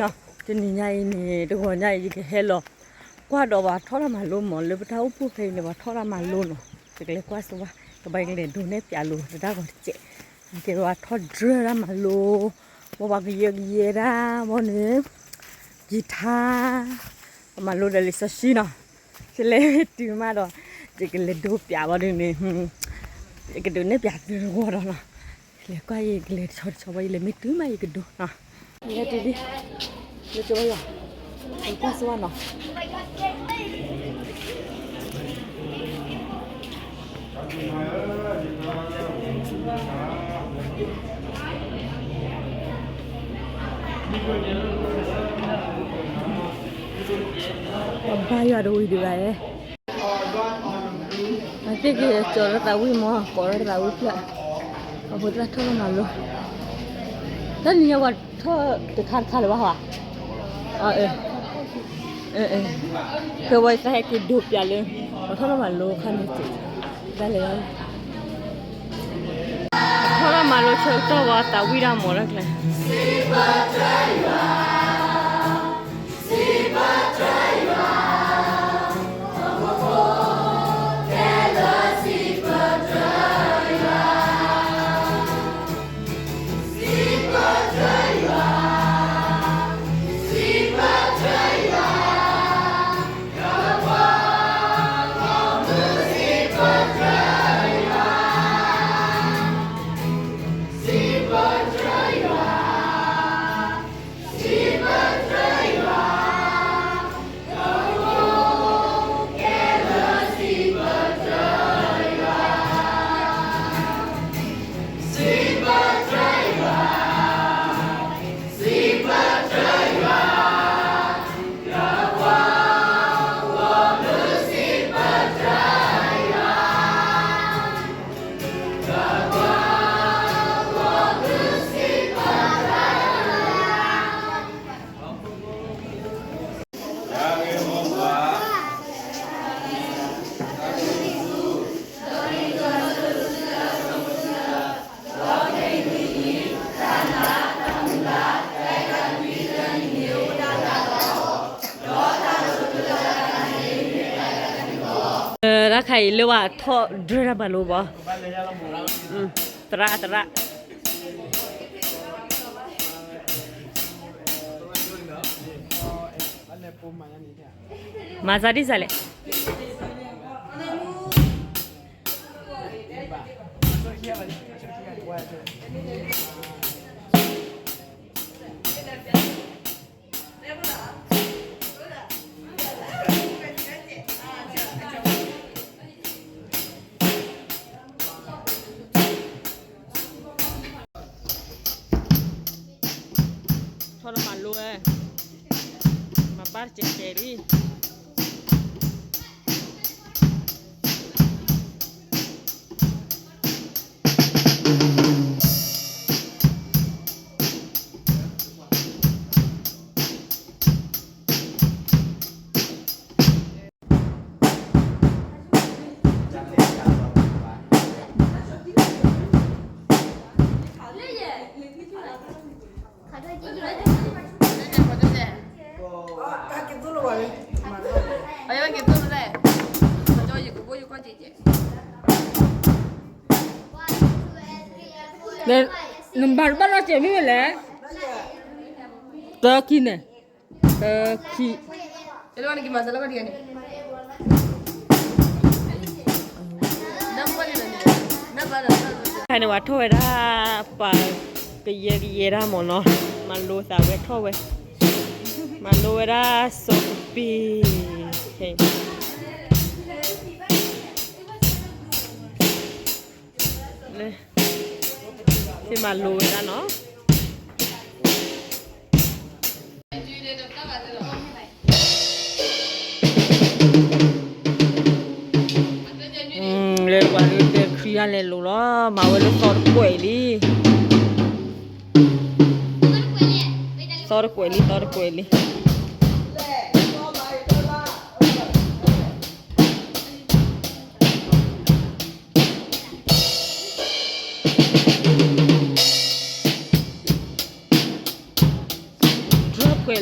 တနံၤညါအံၤန့ၣ် တဂီၤညါအံၤ ယကဟဲလီၤကွၢ်ဒီးပှၤထီၣ်တၢ်မၤလိမး လၢပတၢ်အိၣ်ဖှိၣ်ဖဲအံၤန့ၣ် ပှၤထီၣ်တၢ်မၤလိနီၤ. ယကလဲၤကွၢ်စ့ၢ်ဝါ ကဘၣ်ကလဲၤဒိးနဲၣ်ဖျါလိာ်တၢ်ဂီၤတစဲး, ကဲပှၤထီၣ်ဒြၢတၢ်မၤလိ, ဘီပှၤကယၢကယဲဒၣ်ဘီန့ၣ်, ကံၤထါ, ပမၤလိဒီးလံာ်စီဆှံနီၤ. ယလဲၤမ့ၢ်တုၤမးဒီး ယကလဲၤဒိးဖျါဘီဒ်န့ၣ်, ယကဒိးနဲၣ်ဖျါသုတဂီၤဒီးနီၤ. လဲၤကွၢ်ယကလဲၤတဆီတဆီဘီ ယလဲၤမ့ၢ်တုၤမးယကဒိးနီၤ. လဲၤတုၤလံ, လဲၤကဘီယီၤ, လဲၤကွၢ်စ့ၢ်ဝါနီၤ. ဘါယွၤတဝံၤဒံးဘၣ်ဧါ. အသ့ၣ်က့ၤကၠီၤလၢသးဝံၣ်မး ကိးလၢသးဝံၣ်ဖျၢၣ်, အဖိသၣ်ထီၣ်လၢမၤလိ, တၢ်နံၤညါပှၤထီၣ်တခါတခါလၢၤဘၣ်ဟီ, ဖဲဝဲသးဟဲက့ၤဒိးပၠးလၢ ပှၤထီၣ်လၢမၤလိခါန့ၣ်, တၢ်လဲၤ ထီၣ်လၢမၤလိဆၢကတီၢ်ဝဲသးဝံၣ်ဒၣ်မးလၢကျဲ တၢ်ခါအံၤလၢဝဲထီၣ်ဒြၢတၢ်မၤလိဘီ, သရၣ်သရၣ် မၤစၢ်ဒ်စၢ်လဲၣ်. ထီၣ်လၢမၤလိဝဲ, မၤဘၣ်တကဲးကဲးလံ. နဘၣ်ဘၣ်လီၤစဲးမ့ၢ်လဲၣ်, တၢ်ခံန့ၣ်, တၢ်ခံ န့ၣ် ပှၤထီၣ်ဝဲဒၣ် ပှၤကယဲၢ်ကယဲၢ်ဒၣ်မ့ၢ်နီၤ, မၤလိသးဝဲထီၣ်ဝဲ, မၤလိဝဲဒၣ်စီၤကပ့ၤ, လၢ သ့ၣ်မၤလိဝဲဒၣ်နီၤ. လၢပှၤလၢတဲခရံာ်အလဲၤလိၤလီၤ, မၤဝဲလၢသီတကွဲးလံ, သီတကွဲးလံ, သီတကွဲးလံ. တြီကွဲး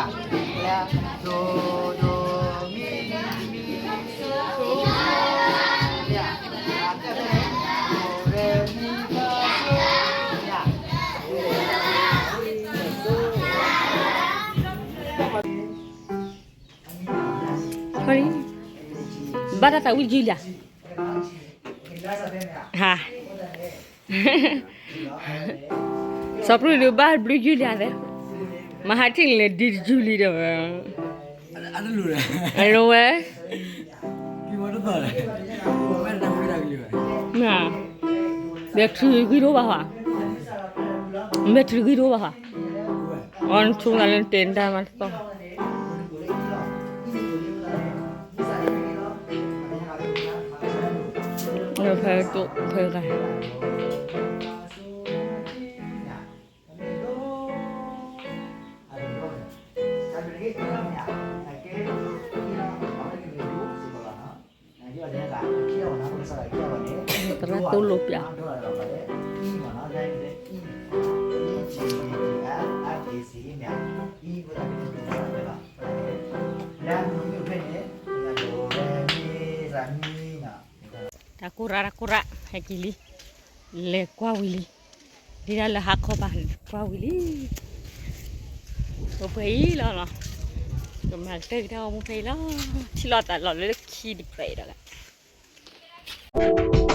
ဘၣ်တၢ်သးဝံၣ် Julia ဟါ စီၤပြံဒုးဘၣ်ဘျုး Julia သ့, မဟါထံၣ်န့ၣ်လၢ ဒ် Julie ဒီးဝဲ, အဝဲ, ဘဲထြံဂံၢ်ဒိၣ်ဘၣ်ဟါ, ဘဲထြံဂံၢ်ဒိၣ်ဘၣ်ဟါ, အီနဆိကမိၣ်လၢနတဲနတၢ်မၤတသီ ဖဲတိၣ်ဖဲဂၤ သရၣ်သိၣ်လိပျၢ်, တၢ်ကိၢ်ရၣ်တၢ်ကိၢ်ရၣ် ဟဲက့ၤလံ, လဲၤကွၢ်ဝံၤလံ, ဒ်ဒၣ်လၢဟါခီပၤ ကွၢ်ဝံၤလံ, အိၣ်ပှဲၤအံၤလီၤလီၤ, ကမၤကတၢၢ်ကတၢၢ်အီၣ်မူဖဲအံၤလီၤ, ထံၣ်လိာ်သးလီၤလၢခံတဖျၢၣ်အံၤဒီးလီၤ.